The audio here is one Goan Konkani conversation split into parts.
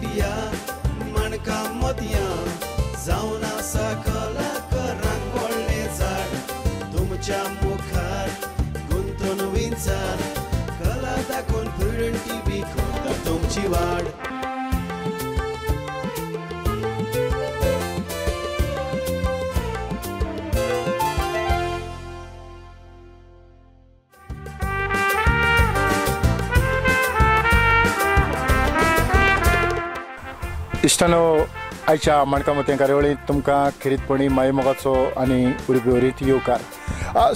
मिडिया माणकां मोतयां जावन आसा कलाकारांक व्हडलें झाड तुमच्या मुखार गुंतून विंचार कला दाखोवन प्रुडंट टीव्ही करता तुमची वाड. इश्टानो आयच्या माणकां मोतयां कार्यावळींत तुमकां खेरीतपणी मायेमोगाचो आनी उर्बेवरीत येवकार.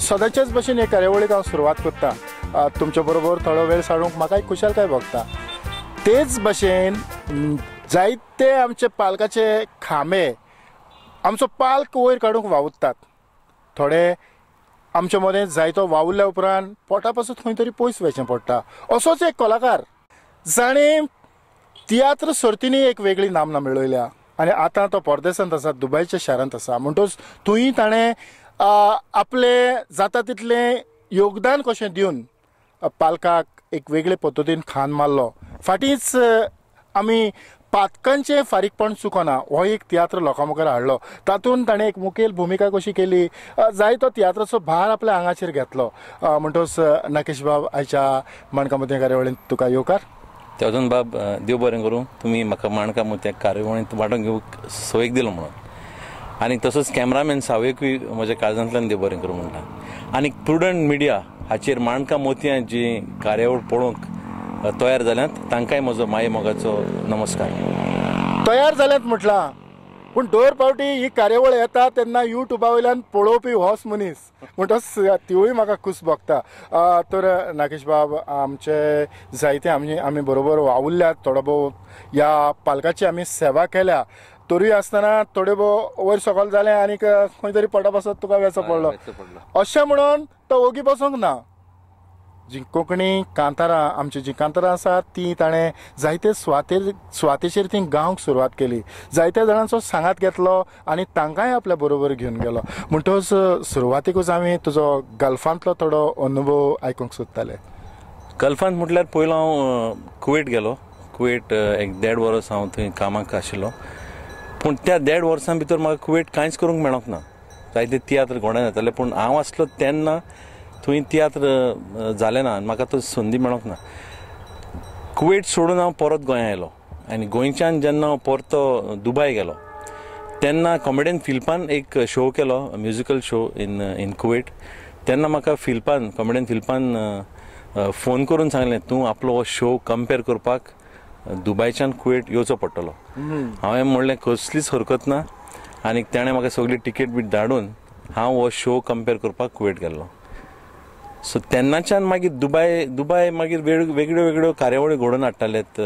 सदांचेच भशेन हे कार्यावळीक हांव सुरवात करता. तुमच्या बरोबर थोडो वेळ सारूंक म्हाकाय खुशालकाय भोगता. तेच भशेन जायते आमचे पालकाचे खांबे आमचो पाल्क वयर काडूंक वावुरतात. थोडे आमचे मदें जायतो वावुरल्या उपरांत पोटा पासून खंय तरी पयस वचचें पडटा. असोच एक कलाकार जाणें तियात्र सर्तींनी एक वेगळी नामना मेळयल्या आनी आतां तो परदेसांत आसा, दुबयच्या शारांत आसा. म्हणटूच थंय ताणें आपलें जाता तितलें योगदान कशें दिवन पालकाक एक वेगळे पद्दतीन खान मारलो. फाटींच आमी पातकांचें फारीकपण चुकना हो एक तियात्र लोकां मुखार हाडलो. तातूंत ताणें एक मुखेल भुमिका कशी केली, जायतो तियात्राचो भार आपल्या आंगाचेर घेतलो. म्हणटूच नाकेश बाब आयच्या माणकां मोतयां कार्यावळींत तुका येवकार. तेजून बाब देव बरें करूं, तुमी म्हाका माणकां मोतयां कार्यावळींत वांटून घेवंक सोयीक दिलो म्हणून. आनी तसोच कॅमरामॅन सावयकूय म्हज्या काळजांतल्यान देव बरें करूं म्हणटा. आनी प्रुडंट मिडिया हाचेर माणकां मोतयां जी कार्यावळ पळोवंक तयार जाल्यात तांकांय म्हजो माये मोगाचो नमस्कार. तयार जाल्यात म्हटलां पूण दर फावटी ही कार्यावळ येता तेन्ना युट्यूबा वयल्यान पळोवपी होच मनीस, म्हणटच तिवूय म्हाका खूस भोगता. तर नाकेश बाब आमचे जायते आमी बरोबर वावुरल्यात, थोडो भोव ह्या पालकाची आमी सेवा केल्या, तरूय आसतना थोडे भोव वयर सकयल जालें आनी खंय तरी पोटा पासत तुका वेचो पडलो. अशें म्हणून तो ओगी बसूंक ना. जी कोंकणी कांतारां आमची जी कांतारां आसात ती ताणें जायते सुवातेचेर ती गावंक सुरवात केली. जायत्या जाणांचो सांगात घेतलो आनी तांकांय आपल्या बरोबर घेवन गेलो. म्हणटच सुरवातेकूच आमी तुजो गल्फांतलो थोडो अनुभव आयकूंक सोदताले. गल्फांत म्हटल्यार पयलो हांव कुवेट गेलो. कुवेट एक 1.5 वर्स हांव थंय कामाक आशिल्लो. पूण त्या 1.5 वर्सां भितर म्हाका कुवेट कांयच करूंक मेळोंक ना. जायते तियात्र घोडे जाताले पूण हांव आसलो तेन्ना थंय तियात्र जालें ना आनी म्हाका तो संदी मेळोंक ना. कुवेट सोडून हांव परत गोंया आयलो आनी गोंयच्यान जेन्ना हांव परतो दुबाय गेलो तेन्ना कॉमेडियन फिल्पान एक शो केलो, म्युजिकल शो इन कुवेट. तेन्ना म्हाका फिल्पान, कॉमेडियन फिल्पान फोन करून सांगलें, तूं आपलो हो शो कंपेर करपाक दुबायच्यान कुवेट येवचो पडटलो. हांवें म्हणलें कसलीच हरकत ना आनी ताणें म्हाका सगळी टिकेट बी धाडून हांव हो शो कंपेर करपाक कुवेट गेल्लो. सो तेन्नाच्यान मागीर दुबाय मागीर वेगळ्यो वेगळ्यो कार्यावळी घडोवन हाडटालेत,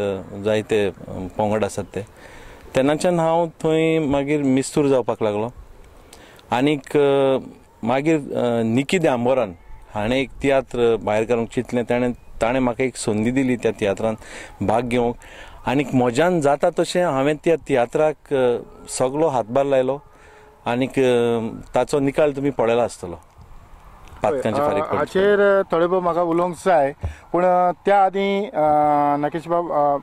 जायते पंगड आसात ते. तेन्नाच्यान हांव थंय मागीर मिस्तूर जावपाक लागलो. आनीक मागीर निकी दांबोरान हाणें एक तियात्र भायर काडूंक चिंतलें. ताणें म्हाका एक संदी दिली त्या तियात्रान भाग घेवंक आनीक म्हज्यान जाता तशें हांवें त्या तियात्राक सगलो हातभार लायलो आनीक ताचो निकाल तुमी पळयला आसतलो. हाचेर थोडे भोव म्हाका उलोवंक जाय पूण त्या आदीं नाकेश बाब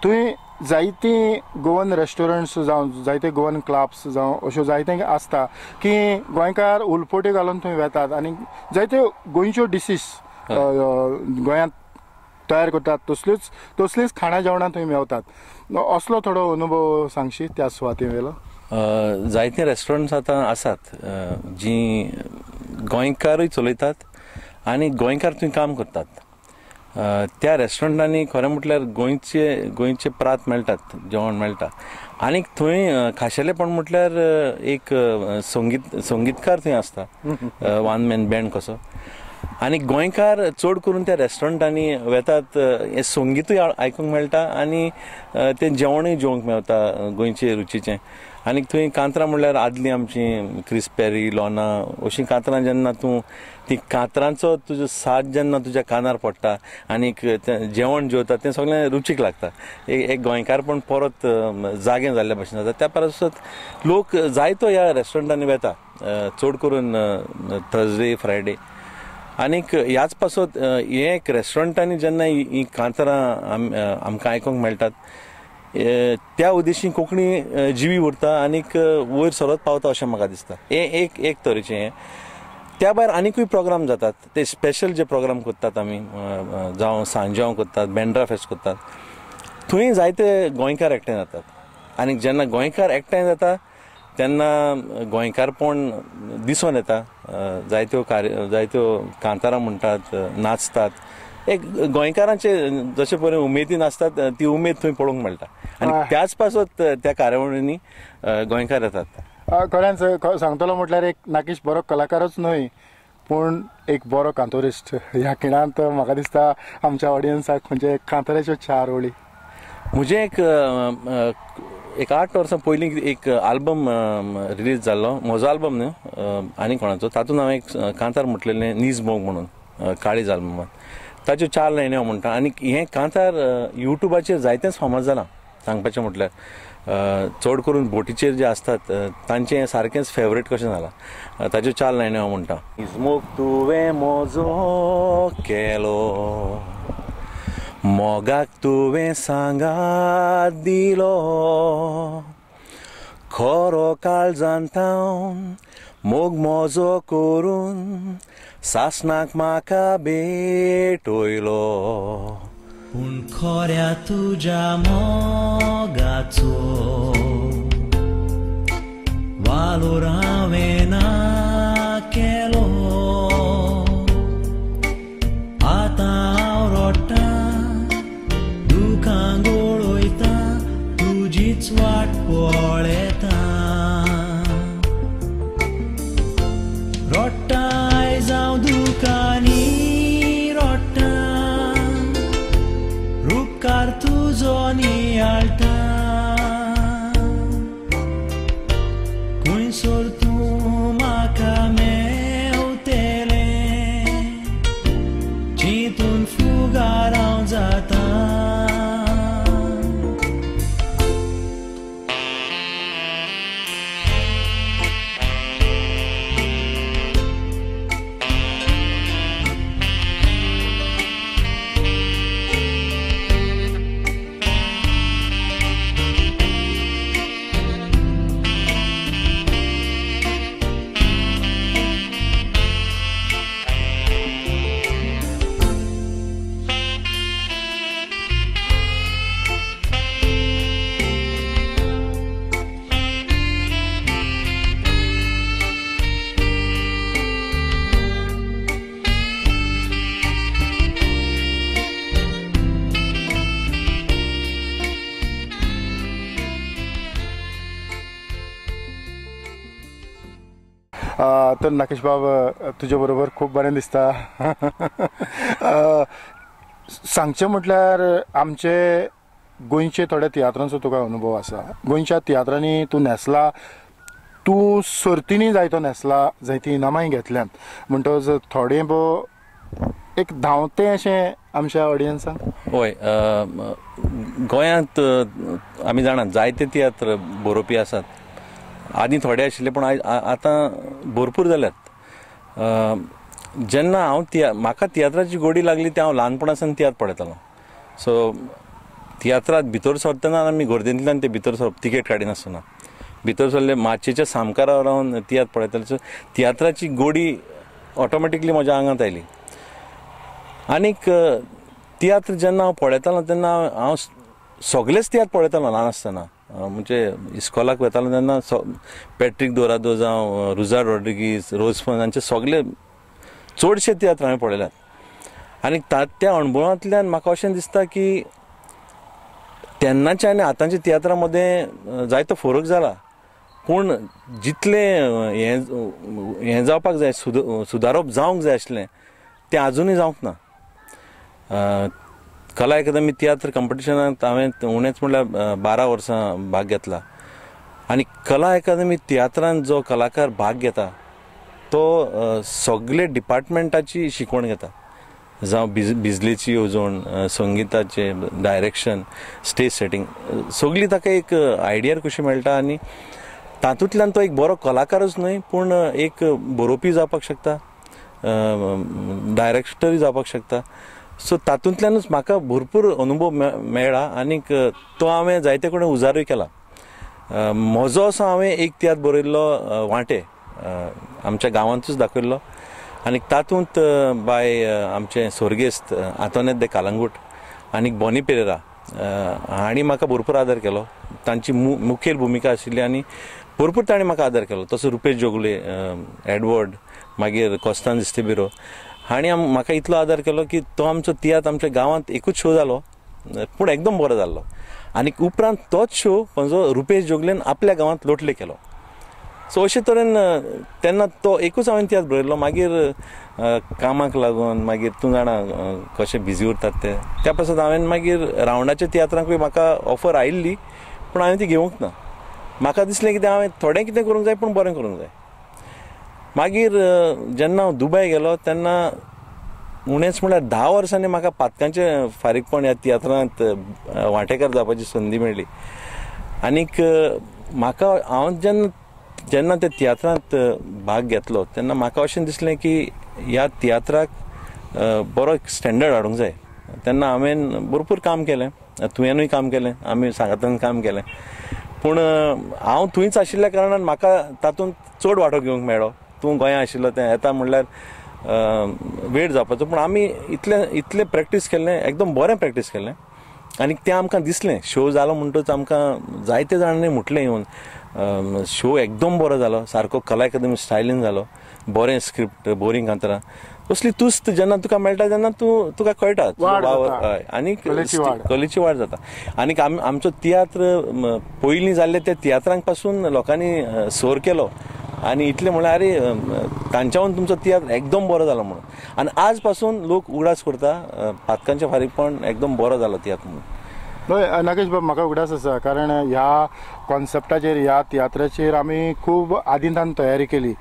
तुवें जायतीं गोवन रेस्टॉरंट्स जावं जायते गोवन क्लब्स जावं अश्यो जायते आसता की गोंयकार उलपोट्यो घालून थंय वेतात आनी जायत्यो गोंयच्यो डिशीस गोंयांत तयार करतात, तसलीच खाणां जेवणां थंय मेवतात. असलो थोडो अनुभव सांगशी त्या सुवाते वयलो. जायते रेस्टॉरंट्स आतां आसात जीं गोंयकारूय चलयतात आनी गोंयकार थंय काम करतात. त्या रेस्टॉरंटांनी खरें म्हटल्यार गोंयचे प्रात मेळटात, जेवण मेळटा. आनीक थंय खाशेलेपण म्हटल्यार एक संगीतकार थंय आसता, वन मॅन बँड कसो. आनी गोंयकार चड करून त्या रेस्टॉरंटांनी वेतात, हें संगीतूय आयकूंक मेळटा आनी तें जेवणूय जेवंक मेळटा गोंयचे रुचीचें. आनी थंय कांतरां म्हणल्यार आदलीं आमचीं क्रिस्पेरी, लोना अशीं कांतरां जेन्ना तूं ती कांतरांचो तुजो साथ जेन्ना तुज्या कानार पडटा आनीक जेवण जेवता तें सगळें रुचीक लागता. एक गोंयकारपण परत जागें जाल्ल्या भशेन जाता. त्या परस लोक जायतो ह्या रेस्टॉरंटांनी वेता चड करून थर्सडे फ्रायडे. आनीक ह्याच पासत हें एक रेस्टॉरंटांनी जेन्ना ही कांतरां आमकां आयकूंक मेळटात त्या उद्देशीन कोंकणी जिवी उरता आनीक वयर सरत पावता अशें म्हाका दिसता. हें एक एक तरेचें हें. त्या भायर आनिकूय प्रोग्राम जातात, ते स्पेशल जे प्रोग्राम करतात आमी, जावं सांजांव करतात, बेंड्रा फेस्त करतात, थंय जायते गोंयकार एकठांय जातात आनी जेन्ना गोंयकार एकठांय जाता तेन्ना गोंयकारपण दिसून येता. जायत्यो कार्य जायत्यो कांतारां म्हणटात, नाचतात, एक गोंयकारांचे जशे परे उमेदीन आसतात ती उमेद थंय पळोवंक मेळटा आनी त्याच पासत त्या कार्यावळींनी गोंयकार येतात. खरेंच सांगतलो म्हटल्यार एक नाकेश बरो कलाकारच न्हय पूण एक बरो कांतोरिस्ट. ह्या खिणांत म्हाका दिसता आमच्या ऑडियन्साक खंयचे कांताराच्यो चार ओळी. म्हजें एक एक 8 वर्सां पयलीं एक आल्बम रिलीज जाल्लो, म्हजो आल्बम न्हय आनी कोणाचो, तातूंत हांवें एक कांतार म्हटलेलें नीज मोग म्हणून, काळीज आल्बमान, ताच्यो 4 लायनी हांव म्हणटा. आनी हें कांतार युट्यूबाचेर जायतेंच फामाद जालां. सांगपाचें म्हटल्यार चड करून बोटीचेर जे आसतात तांचें हें सारकेंच फेवरेट कशें जालां. ताच्यो 4 लायनी हांव म्हणटा. मोग तुवें म्हजो केलो, मोगाक तुवें सांगात दिलो, खरो काळजान थावन मोग म्हजो करून सासणाक म्हाका भेटयलो. पूण खऱ्या तुज्या मोगाचो वालोर हांवें ना केलो, आतां हांव रडटां दुकां गळयता तुजीच वाट पळयता, रडटां आयज हांव दुकांनी रडटां, रुपकार तुजो नियाळटा, खंयसर तूं म्हाका मेवतलें चिंतून फुगार हांव जाता. तर नाकेश बाब तुजे बरोबर खूब बरें दिसता. सांगचें म्हटल्यार आमचे गोंयचे थोड्या तियात्रांचो तुका अनुभव आसा. गोंयच्या तियात्रांनी तूं न्हेसला, तूं सर्तींनी जायतो न्हेसला, जायतीं इनामांय घेतल्यांत, म्हणटकच थोडें भोव एक धांवतें अशें आमच्या ऑडियन्सांक. हय, गोंयांत आमी जाणात जायते तियात्र बरोवपी आसात, आदीं थोडे आशिल्ले पूण आतां भरपूर जाल्यात. जेन्ना हांव म्हाका तियात्राची गोडी लागली तें हांव ल्हानपणासान तियात्र पळयतालो. सो तियात्रांत भितर सरतना आमी गर्देंतल्यान ते भितर सरप, तिकेट काडिनासतना भितर सरले, माचयेच्या सामकारा रावन तियात्र पळयताले. सो तियात्राची गोडी ऑटोमॅटिकली म्हज्या आंगांत आयली. आनीक तियात्र जेन्ना हांव पळयतालो तेन्ना हांव सगळेच तियात्र पळयतालो ल्हान आसतना. म्हणजे इस्कॉलाक वतालो तेन्ना पॅट्रीक दोरादो जावं रुजार रॉड्रिगीज, रोजफन हांचे सगळे चडशे तियात्र हांवें पळयल्यात. आनी त्या अणभवांतल्यान म्हाका अशें दिसता की तेन्नाच्या आनी आतांच्या तियात्रां मदें जायतो फरक जाला, पूण जितलें हें जावपाक जाय, सुदारप जावंक जाय आशिल्लें तें आजुनूय जावंक ना. कला अकादमी तियात्र कंपिटिशनांत हांवें उणेंच म्हणल्यार 12 वर्सां भाग घेतला आनी कला अकादमी तियात्रांत जो कलाकार भाग घेता तो सगळे डिपार्टमेंटाची शिकवण घेता, जावं बिजलेची येवजण, संगिताचें डायरेक्शन, स्टेज सेटींग, सगळी ताका एक आयडिया कशी मेळटा आनी तातूंतल्यान तो एक बरो कलाकारच न्हय पूण एक बरोवपी जावपाक शकता, डायरेक्टरूय जावपाक शकता. सो तातूंतल्यानूच म्हाका भरपूर अनुभव मेळ्ळा आनीक तो हांवें जायते कडेन उजारूय केला. म्हजो असो हांवें एक तियात्र बरयल्लो वांटे आमच्या गांवांतूच दाखयल्लो आनी तातूंत बाय आमचे स्वर्गेस्त आंतोनेत दे कालंगूट आनी बॉनी पेरेरा हांणी म्हाका भरपूर आदार केलो. तांची मुखेल भुमिका आशिल्ली आनी भरपूर तांणी म्हाका आदार केलो. तसो रुपेश जोगले, एडवर्ड, मागीर कोस्तान इस्तेबिरो हांणी म्हाका इतलो आदार केलो की तो आमचो तियात्र आमच्या गांवांत एकूच शो जालो पूण एकदम बरो जाल्लो. आनी उपरांत तोच शो म्हजो रुपेश जोगलेन आपल्या गांवांत लोटले केलो. सो अशे तरेन तेन्ना तो एकूच हांवें तियात्र बरयल्लो. मागीर कामाक लागून मागीर तूं जाणा कशें बिजी उरतात ते, त्या पासत हांवें मागीर रावंडाच्या तियात्रांकूय म्हाका ऑफर आयिल्ली पूण हांवें ती घेवंक ना. म्हाका दिसलें कितें हांवें थोडें कितें करूंक जाय पूण बरें करूंक जाय. मागीर जेन्ना हांव दुबय गेलो तेन्ना उणेंच म्हणल्यार 10 वर्सांनी म्हाका पातकांचें फारीकपण ह्या तियात्रांत वांटेकार जावपाची संदी मेळ्ळी. आनीक म्हाका हांव जेन्ना त्या तियात्रांत भाग घेतलो तेन्ना म्हाका अशें दिसलें की ह्या तियात्राक बरो एक स्टँडर्ड हाडूंक जाय. तेन्ना हांवें भरपूर काम केलें, तुवेंनूय काम केलें, आमी सांगातान काम केलें. पूण हांव थंयच आशिल्ल्या कारणान म्हाका तातूंत चड वांटो घेवंक मेळ्ळो. तूं गोंया आशिल्लो तें येता म्हणल्यार वेळ जावपाचो, पूण आमी इतलें इतलें प्रॅक्टीस केल्लें, एकदम बरें प्रॅक्टीस केल्लें आनी तें आमकां दिसलें. शो जालो म्हणटच आमकां जायते जाणांनी म्हटलें येवन शो एकदम बरो जालो, सारको कला अकादमी स्टायलीन जालो, बरें स्क्रिप्ट, बोरींग कांतरां असली तुस्त जेन्ना तुका मेळटा तेन्ना तूं तुका कळटा आनी कलेची वाड जाता. आनी आमचो तियात्र पयलीं जाल्ले त्या तियात्रांक पासून लोकांनी सोर केलो आनी इतलें म्हणल्यार अरे तांच्याहून तुमचो तियात्र एकदम बरो जालो म्हणून. आनी आज पासून लोक उगडास करता पातकांचें फारीकपण एकदम बरो जालो तियात्र म्हणून. हय नागेश बाब, म्हाका उगडास आसा कारण ह्या कॉन्सेप्टाचेर ह्या तियात्राचेर आमी खूब आदींतान तयारी केली.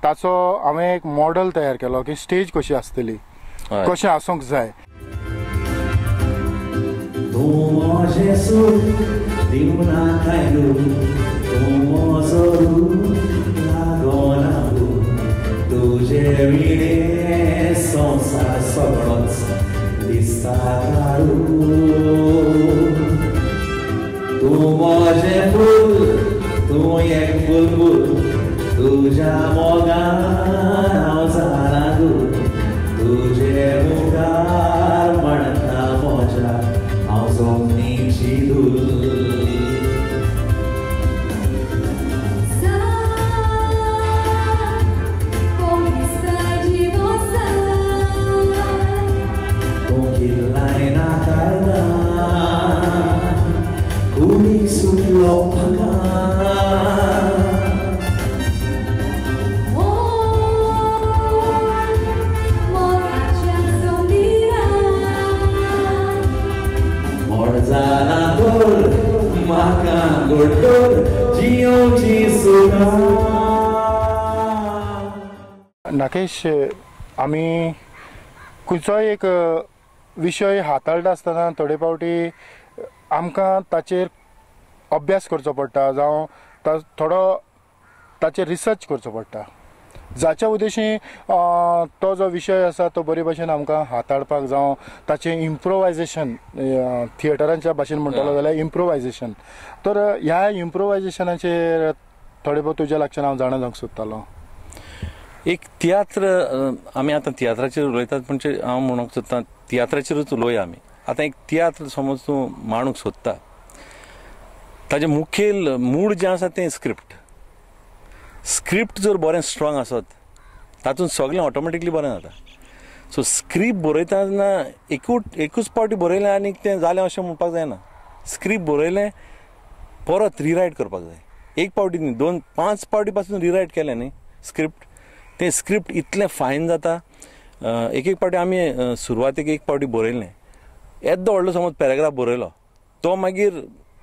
ताचो हांवें एक मॉडल तयार केलो की स्टेज कशी आसतली, कशें आसूंक जाय. संसार सगळोच दिसता तूं म्हजें फूल, तूं एक बुलबुल, तुज्या मोगान हांव जालां दूर, तुजे मुखार म्हणटा म्हज्या हांव जमनीची धूल. नागेश, आमी खंयचोय एक विशय हाताळटा आसतना थोडे फावटी आमकां ताचेर अभ्यास करचो पडटा जावं थोडो ताचेर रिसर्च करचो पडटा, जाच्या उद्देशी तो जो विशय आसा तो बरे भाशेन आमकां हाताळपाक जावं ताचें इम्प्रोवायजेशन, थिएटरांच्या भाशेन म्हणटलो जाल्यार इम्प्रोवायजेशन. तर ह्या इम्प्रोवायजेशनाचेर थोडे भोव तुज्या लागच्यान हांव जाणा जावंक सोदतालो. एक तियात्र आमी आतां तियात्राचेर उलयतात, म्हणजे हांव म्हणूंक सोदतां तियात्राचेरूच उलोवया आमी. आतां एक तियात्र समज तूं मांडूंक सोदता, ताजें मुखेल मूळ जें आसा तें स्क्रिप्ट. स्क्रिप्ट जर बरें स्ट्रॉंग आसत तातूंत सगळें ऑटोमॅटिकली बरें जाता. सो स्क्रिप्ट बरयतना एकूच पावटी बरयलें आनी तें जालें अशें म्हणपाक जायना. स्क्रिप्ट बरयलें परत रिरायट करपाक जाय, एक पावटी न्ही, 2-5 पावटी पासून रिरायट केलें न्ही स्क्रिप्ट, तें स्क्रिप्ट इतलें फायन जाता. एक एक पावटी आमी सुरवातेक एक पावटी बरयलें, येद्दो व्हडलो समज पॅराग्राफ बरयलो, तो मागीर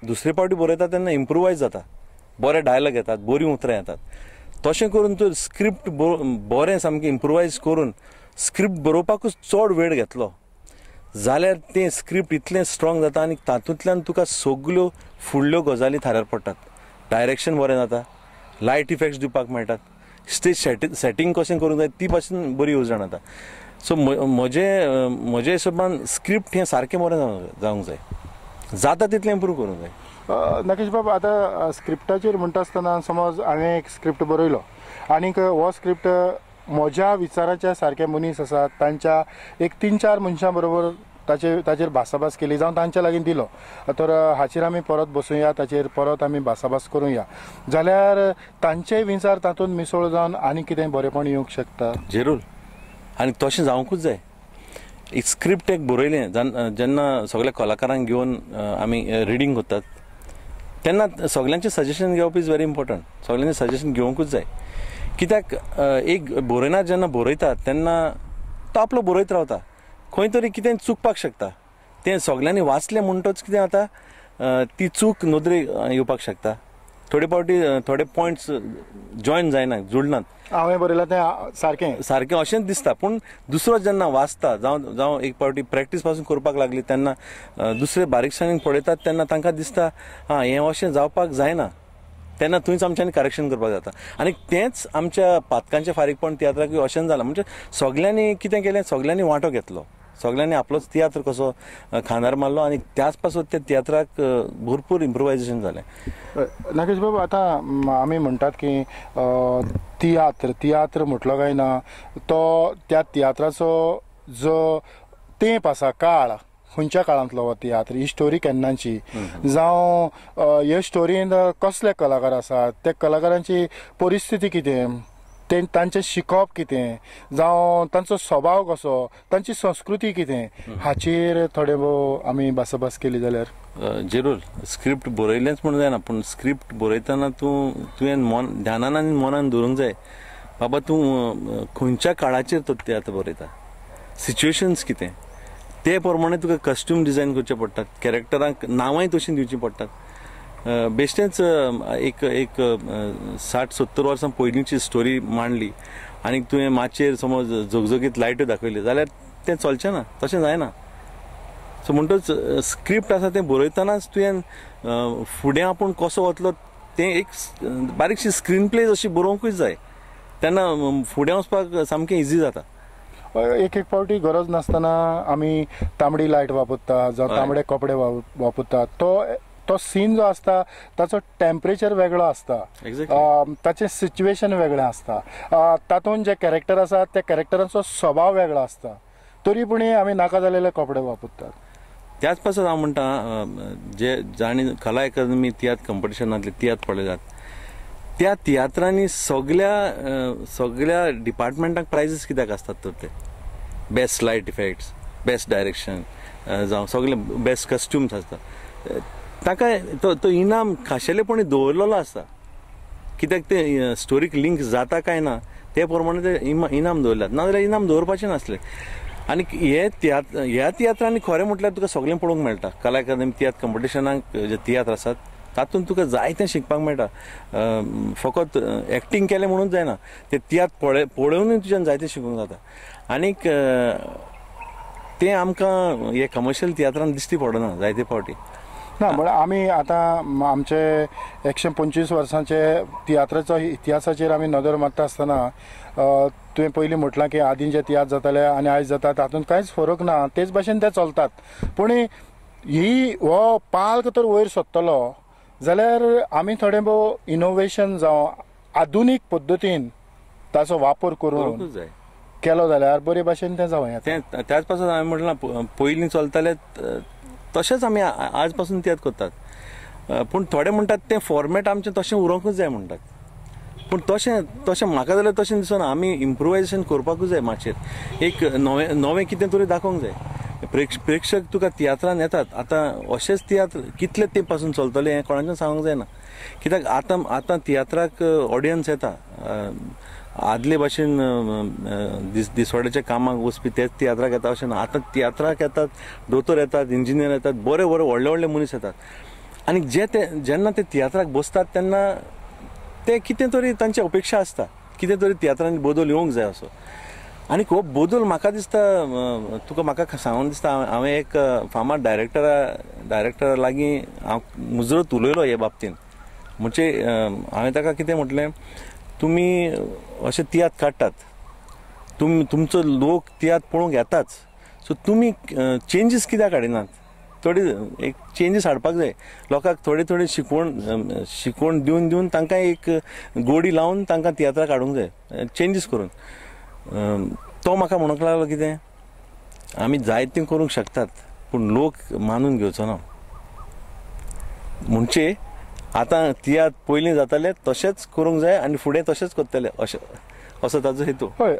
दुसरे पावटी बरयता तेन्ना इम्प्रोवायज जाता, बरे डायलॉग येतात, बरीं उतरां येतात. तशें करून तूं स्क्रिप्ट बरें सामकें इम्प्रोवायज करून स्क्रिप्ट बरोवपाकूच चड वेळ घेतलो जाल्यार तें स्क्रिप्ट इतलें स्ट्रॉंग जाता आनी तातूंतल्यान तुका सगल्यो फुडल्यो गजाली थाऱ्यार पडटात. डायरेक्शन बरें जाता, लायट इफेक्ट्स दिवपाक मेळटात, स्टेज सेटिंग कशें करूंक जाय ती पासून बरी येवजण जाता. सो म्हजे म्हजे हिशोबान स्क्रिप्ट हें सारकें बरें जावंक जाय, जाता तितलें इम्प्रूव करूंक जाय. नागेश बाब, आतां स्क्रिप्टाचेर म्हणटा आसतना समज हांवें एक स्क्रिप्ट बरयलो आनीक हो स्क्रिप्ट म्हज्या विचाराच्या सारके मनीस आसात तांच्या एक 3-4 मनशां बरोबर ताचेर भासाभास केली जावं तांच्या लागीं दिलो, तर हाचेर आमी परत बसुया, ताचेर परत आमी भासाभास करुया, जाल्यार तांचेय विचार तातूंत मिसळ जावन आनी कितें बरेंपण येवंक शकता. जरूर, आनी तशें जावंकूच जाय. एक स्क्रिप्ट एक बरयलें जेन्ना सगळ्या कलाकारांक घेवन आमी रिडींग करतात तेन्ना सगळ्यांचें सजेशन घेवप is very important. सगळ्यांचें सजेशन घेवंकूच जाय, कित्याक एक बरयना जेन्ना बरयता तेन्ना तो आपलो बरयत रावता, खंय तरी कितें चुकपाक शकता, तें सगळ्यांनी वाचलें म्हणटच कितें जाता ती चूक नदरेक येवपाक शकता. थोडे फावटी थोडे पॉयंट्स जॉयन जायना, जुळनात. हांवें बरयलां तें सारकें सारकें अशेंच दिसता, पूण दुसरो जेन्ना वाचता जावं जावं एक फावटी प्रॅक्टीस पासून करपाक लागली तेन्ना दुसरे बारीकसाणेन पळयतात तेन्ना तांकां दिसता आं हें अशें जावपाक जायना, तेन्ना थंयच आमच्यांनी करेक्शन करपाक जाता. आनी तेंच आमच्या पातकांचें फारीकपण तियात्राक अशेंच जालां. म्हणजे सगळ्यांनी कितें केलें, सगळ्यांनी वांटो घेतलो, सगळ्यांनी आपलोच तियात्र कसो खांदार मारलो आनी त्याच पासून त्या तियात्राक भरपूर इम्प्रोवायजेशन जालें. नागेश बाबू, आतां आमी म्हणटात की तियात्र तियात्र म्हटलो काय ना तो त्या तियात्राचो जो तेंप आसा, काळ खंयच्या काळांतलो हो तियात्र, ही स्टोरी केन्नाची, जावं ह्या स्टोरीन कसले कलाकार आसात, त्या कलाकारांची परिस्थिती कितें, तांचें शिकप कितें, जावं तांचो स्वभाव कसो, तांची संस्कृती कितें, हाचेर थोडे भोव आमी भासाभास केली जाल्यार. जरूर, स्क्रिप्ट बरयलेंच म्हूण जायना, पूण स्क्रिप्ट बरयतना तूं तुवें मन ध्यानान आनी मनान धरूंक जाय बाबा तूं खंयच्या काळाचेर तो तियात्र बरयता, सिच्युएशन्स कितें ते प्रमाणे तुका कॉस्ट्यूम डिजायन करचे पडटात, कॅरेक्टरांक नांवांय तशीं दिवचीं पडटात. बेश्टेंच एक एक 60-70 वर्सां पयलींची स्टोरी मांडली आनी तुवें माचयेर समज झगझगीत लायट्यो दाखयल्यो जाल्यार तें चलचें ना, तशें जायना. सो म्हणटच स्क्रिप्ट आसा तें बरयतनाच तुवें फुडें आपूण कसो वतलो तें एक बारीकशी स्क्रीन प्ले अशी बरोवंकूच जाय, तेन्ना फुडें वचपाक सामकें इजी जाता. एक एक फावटी गरज नासतना आमी तांबडी लायट वापरता जावं तांबडे कपडे वापरता, तो सीन जो आसता ताचो टेम्परेचर वेगळो आसता, ताचें सिच्युएशन वेगळें आसता, तातूंत जे कॅरेक्टर आसा त्या कॅरेक्टरांचो स्वभाव वेगळो आसता, तरी पूण आमी नाका जालेले कपडे वापरतात. त्याच पासत हांव म्हणटा जे जांणी कला अकादमी तियात्र कंपिटिशनांतले तियात्र पळयतात त्या तियात्रांनी सगळ्या सगळ्या डिपार्टमेंटाक प्रायजीस कित्याक आसतात तर ते best light effects, best direction जावं सगळे बेस्ट कॉस्ट्युम्स आसता, ताका तो इनाम खाशेलेपणी दवरलेलो आसता, कित्याक ते स्टोरीक लिंक जाता काय ना ते प्रमाणे ते इनाम दवरल्यात, नाजाल्यार इनाम दवरपाचें नासलें. आनी हे तियात्र ह्या तियात्रांनी खरें म्हटल्यार तुका सगळें पळोवंक मेळटा. कला अकादमी तियात्र कंपिटिशनाक जे तियात्र आसात तातूंत तुका जायतें शिकपाक मेळटा. फकत एक्टींग केलें म्हणून जायना, ते तियात्र पळोवनूय तुज्यान जायतें शिकूंक जाता. आनीक तें आमकां हे कमर्शियल तियात्रान दिश्टी पडना जायते फावटी. ना, म्हळ्यार आमी आतां आमचे 125 वर्सांचे तियात्राचो इतिहासाचेर आमी नदर मारता आसतना तुवें पयलीं म्हटलां की आदीं जे तियात्र जाताले आनी आयज जाता तातूंत कांयच फरक ना, तेच भाशेन ते चलतात. पूण ही हो पाल्क तर वयर सोदतलो जाल्यार आमी थोडें भोव इनोवेशन जावं आधुनीक पद्दतीन ताचो वापर करून केलो जाल्यार बरे भाशेन तें जावं येता. तें त्याच पासून हांवें म्हटलां पयलीं चलताले तशेंच आमी आज पासून तियात्र करतात, पूण थोडे म्हणटात तें फॉर्मेट आमचें तशें उरोंकूच जाय म्हणटात, पूण तशें तशें म्हाका जाल्यार तशें दिसना. आमी इम्प्रोवायजेशन करपाकूच जाय, माचयेर एक नवें नवें कितें तरी दाखोवंक जाय. प्रेक्षक तुका तियात्रान येतात, आतां अशेंच तियात्र कितले ते पासून चलतले हें कोणाच्यान सांगूंक जायना, कित्याक आतां आतां तियात्राक ऑडियन्स येता. आदले भाशेन दिसवाड्याच्या कामाक वचपी तेच तियात्राक येता अशें ना. आतां तियात्राक येतात दोतोर येतात, इंजिनियर येतात, बरे बरे व्हडले व्हडले मनीस येतात आनी जे ते जेन्ना ते तियात्राक बसतात तेन्ना ते कितें तरी तांची अपेक्षा आसता, कितें तरी तियात्रांनी बदल येवंक जाय असो. आनी हो बदल म्हाका दिसता तुका म्हाका सांगून दिसता, हांवें एक फामाद डायरेक्टरा लागीं हांव मुजरत उलयलो हे बाबतीन. म्हणजे हांवें ताका कितें म्हटलें, तुमी अशे तियात्र काडटात तुमचो लोक तियात्र पळोवंक येताच, सो तुमी चेंजीस कित्याक हाडिनात? थोडी एक चेंजीस हाडपाक जाय लोकांक, थोडे थोडे शिकवण शिकवण दिवन दिवन तांकां एक गोडी लावन तांकां तियात्राक हाडूंक जाय चेंजीस करून. तो म्हाका म्हणूंक लागलो कितें आमी जायतें करूंक शकतात पूण लोक मानून घेवचो ना. म्हणजे आतां तियात्र पयलीं जाताले तशेंच करूंक जाय आनी फुडें तशेंच करतले अशें असो ताजो हेतू. हय,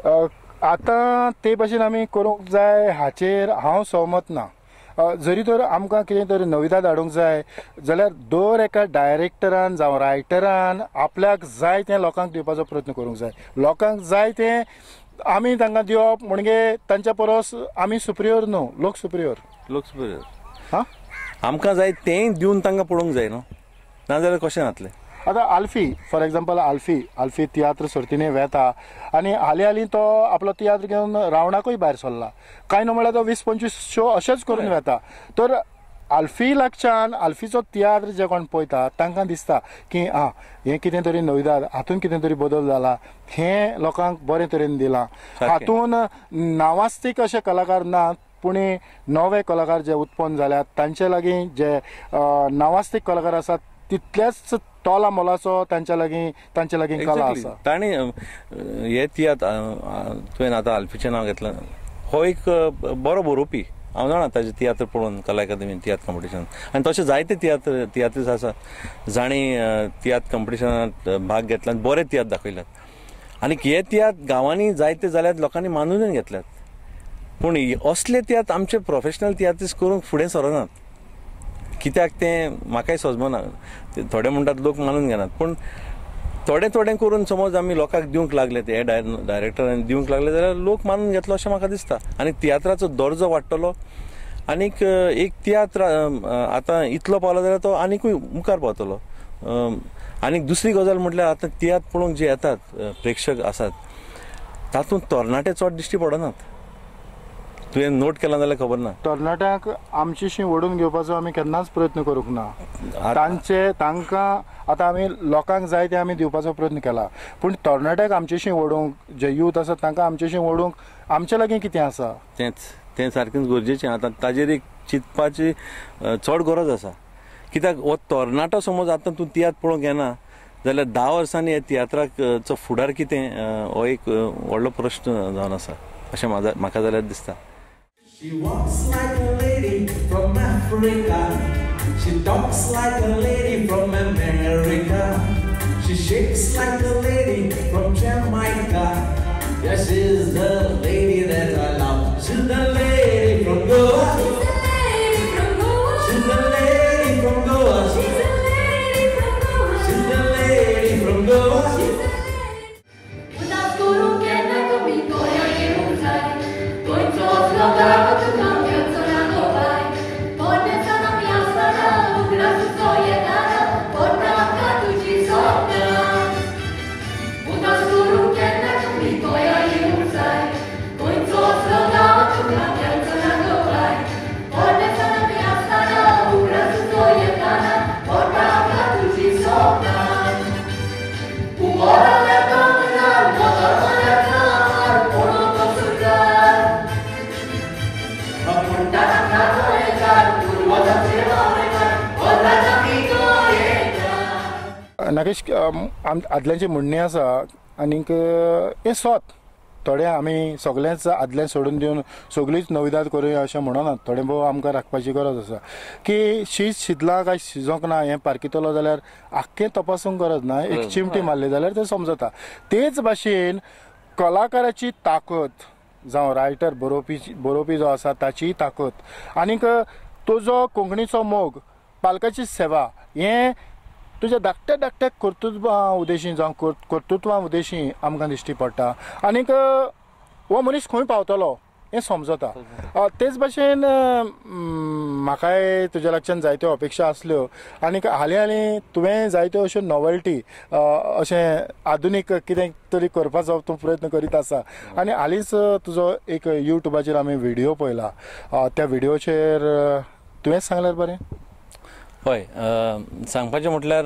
आतां ते भाशेन आमी करूंक जाय हाचेर हांव सहमत ना. जरी तर आमकां कितें तरी नविदाद हाडूंक जाय जाल्यार दर एका डायरेक्टरान जावं रायटरान आपल्याक जाय तें लोकांक दिवपाचो प्रयत्न करूंक जाय. लोकांक जाय तें आमी तांकां दिवप म्हणजे तांच्या परस आमी सुप्रियोर न्हू, लोक सुप्रियोर. लोक सुप्रियोर हां, आमकां जाय तेंय दिवन तांकां पळोवंक जाय न्हू, नाजाल्यार कशें जातलें? आतां आल्फी फॉर एग्जाम्पल, आल्फी आल्फी तियात्र सर्तींनी वेता आनी हालीं हालीं तो आपलो तियात्र घेवन रावणाकूय भायर सरला. कांय न्हू म्हळ्यार तो 20-25 शो अशेंच करून वेता. तर आल्फी लागच्यान आल्फीचो तियात्र जे कोण पळयता तांकां दिसता की आं हें कितें तरी नविदाद, हातूंत कितें तरी बदल जाला, हें लोकांक बरे तरेन दिलां. हातूंत नावास्तीक अशे कलाकार नात, पूण नवे कलाकार जे उत्पन्न जाल्यात तांचे लागीं जे नावास्तीक कलाकार आसात तितल्याच तोला मोलाचो तांचे लागीं कला आसा. ताणें हे तियात्र तुवें आतां आल्फीचें नांव घेतलां, हो एक बरो बरोवपी, हांव जाणा ताजे तियात्र पळोवन कला अकादमीन तियात्र कॉम्पिटिशन, आनी तशें जायते तियात्रीस आसात जांणी तियात्र कॉम्पिटिशनांत भाग घेतला आनी बरे तियात्र दाखयल्यात. आनी हे तियात्र गांवांनी जायते जाल्यार लोकांनी मानून घेतल्यात, पूण असले तियात्र आमचे प्रोफेशनल तियात्रीस करूंक फुडें सरनात. कित्याक तें म्हाकाय समजना, थोडे म्हणटात लोक मानून घेनात, पूण थोडे थोडे करून समज आमी लोकांक दिवंक लागले, ते डायरेक्टरान दिवंक लागले जाल्यार लोक मानून घेतलो अशें म्हाका दिसता. आनी तियात्राचो दर्जो वाडटलो आनीक एक तियात्र आतां इतलो पावलो जाल्यार तो आनिकूय मुखार पावतलो. आनीक दुसरी गजाल म्हटल्यार आतां तियात्र पळोवंक जे येतात प्रेक्षक आसात तातूंत तरणाटे चड दिश्टी पडनात. तुवें नोट केला जाल्यार खबर ना, तरणाट्यांक आमचीशी ओडून घेवपाचो आमी केन्नाच प्रयत्न करूंक ना. तांकां आतां आमी लोकांक जाय ते आमी दिवपाचो प्रयत्न केला, पूण तरणाट्यांक आमचेशी ओडूंक, जे यूथ आसा तांकां आमचेशी ओडूंक आमचे लागीं कितें आसा तेंच तें सारकेंच गरजेचें. आतां ताजेर एक चिंतपाची चड गरज आसा. कित्याक हो तरणाटो समज आतां तूं तियात्र पळोवंक येना जाल्यार 10 वर्सांनी ह्या तियात्राचो फुडार कितें हो एक व्हडलो प्रश्न जावन आसा अशें म्हाका जाल्यार दिसता. She walks like a lady from Africa. She talks like a lady from America. She shakes like a lady from Jamaica. Yeah, she's the lady that I love. She's the lady from Goa. She's the lady from Goa. She's the lady from Goa. She's the lady from Goa. She's the lady from Goa. She's the lady. Udas करूं केन्ना तुमी गोंया येवंक जाय, गोंयचो Nagesh, आदल्यांची म्हणणें आसा आनीक हें सत, थोडे आमी सगळेंच आदलें सोडून दिवन सगळीच नविदाद करुया अशें म्हणनात, थोडें भोव आमकां राखपाची गरज आसा की शीत शिजलां काय शिजोंक ना हें पारखितलो जाल्यार आख्खें तपासूंक गरज ना, एक चिमटी मारली जाल्यार तें समजता. तेच भाशेन कलाकाराची ताकद जावं रायटर बरोवपी जो आसा ताची ताकद आनीक तुजो कोंकणीचो मोग, पालकाची सेवा हें तुज्या धाकट्या धाकट्या कर्तृत्वा उद्देशी जावं कर्तृत्वा उद्देशी आमकां दिश्टी पडटा आनीक हो मनीस खंय पावतलो हें समजता. तेच भाशेन म्हाकाय तुज्या लागच्यान जायत्यो अपेक्षा आसल्यो आनीक हालीं हालीं तुवें जायत्यो अश्यो नॉवेल्टी अशें आधुनीक कितें तरी करपाचो तूं प्रयत्न करीत आसा आनी हालींच तुजो एक यूट्यूबाचेर आमी व्हिडियो पळयला, त्या व्हिडियोचेर तुवेंच सांगल्यार बरें. हय, सांगपाचें म्हटल्यार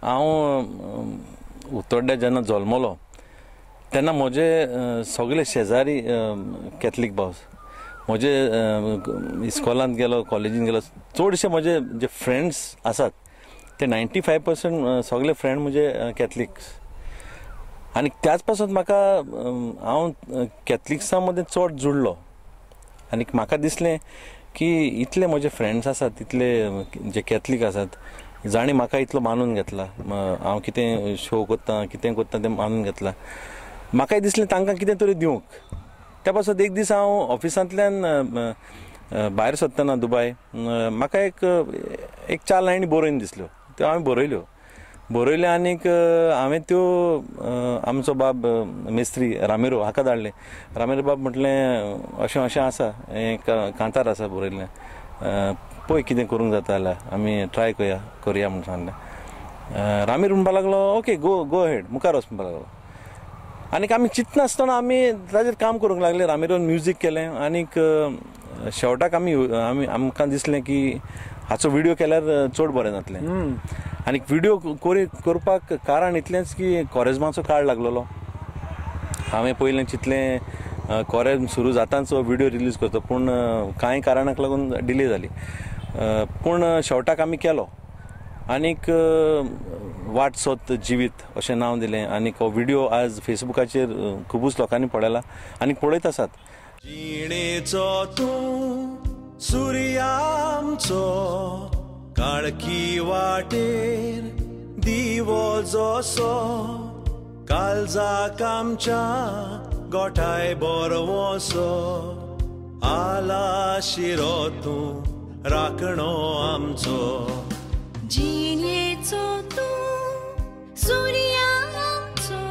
हांव उत्तोड्ड्या जेन्ना जल्मलो तेन्ना म्हजे सगळे शेजारी कॅथलीक भाव, म्हजे इस्कॉलांत गेलो, कॉलेजीन गेलो, चडशे म्हजे जे फ्रेंड्स आसात ते 95% सगळे फ्रेंड म्हजे कॅथलिक्स. आनी त्याच पासून म्हाका हांव कॅथलिक्सां मदें चड जुडलो आनी म्हाका दिसलें की इतले म्हजे फ्रेंड्स आसात, इतले जे कॅथलीक आसात जाणी म्हाका इतलो मानून घेतला, हांव कितें शो करता कितें करता तें मानून घेतला, म्हाकाय दिसलें तांकां कितें तरी दिवंक. त्या पासत एक दीस हांव ऑफिसांतल्यान भायर सरतना दुबाय म्हाका एक एक 4 लायनी बरोवन दिसल्यो, त्यो हांवें बरयल्यो. बरयल्यो आनीक हांवें त्यो आमचो बाब मेस्त्री रामेरो हाका धाडले. रामेरो बाब म्हटलें अशें अशें आसा, हें कांतार आसा बरयल्लें, पळय कितें करूंक जाता जाल्यार आमी ट्राय करया म्हूण सांगलें. रामेर म्हणपाक लागलो ओके गो गो हेड, मुखार वच म्हणपाक लागलो. आनीक आमी चिंतनासतना आमी ताजेर काम करूंक लागले. रामेरोन म्युजीक केलें आनीक शेवटाक आमी आमी आमकां दिसलें की हाचो व्हिडियो केल्यार चड बरें जातलें. आनी व्हिडियो करपाक कारण इतलेंच की कोरेज्माचो काळ लागलेलो. हांवें पयलें चिंतलें कोरेज्म सुरू जाताच हो व्हिडियो रिलीज करता, पूण कांय कारणाक लागून डिले जाली. पूण शेवटाक आमी केलो आनीक वाट सोद जिवीत अशें नांव दिलें आनीक हो व्हिडियो आज फेसबुकाचेर खुबूच लोकांनी पळयला आनी पळयत आसात. जिणेचो तूं सुर्यामचो काळखी वाटेर दिवो जसो, काळजाक आमच्या गोठाय बरवसो, आला शिरो तूं राखणो आमचो. जिणेचो तूं सुर्यामचो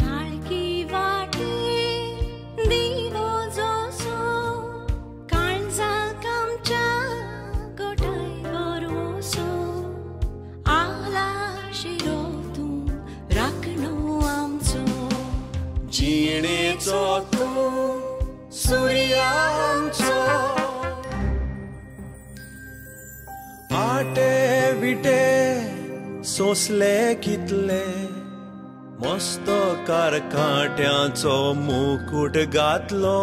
काळखी वाटेर दिवो जसो, काळजाक आमच्या गोठाय बरवसो, आला शिरो तूं राखणो आमचो. जिणेचो तूं सुर्यामचो. आटे विटे सोंसले कितले, मस्त कारकांट्यांचो मुकूट घातलो.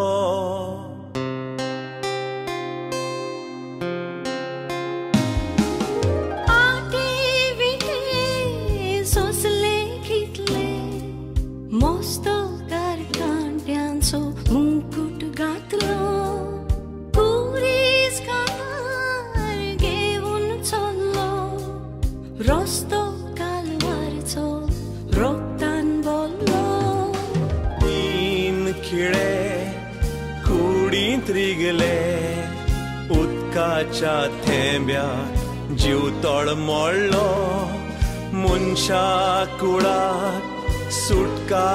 आटे विटे सोंसले कितले, मस्त कारकांट्यांचो मुकूट घातलो, कुरीस कानार घेवन चल्लो, रस्तो कालवारचो रोगतान बोल्लो. 3 खिळे कुडींत रिगले, उदकाच्या थेंब्याक जीव तळमळ्ळो, मनशा कुळाक सुटका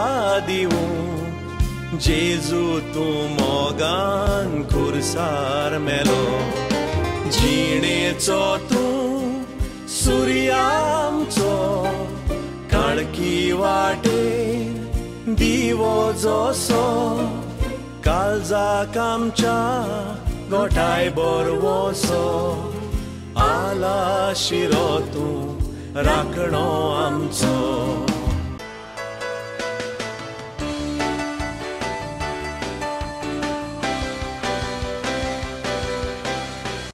दिवूं जेजू तूं मोगान खुरसार मेलो. जिणेचो तूं सुर्यामचो काळखी वाटेर दिवो जसो, काळजाक आमच्या गोठाय बरवसो, आला शिरो तूं राखणो आमचो.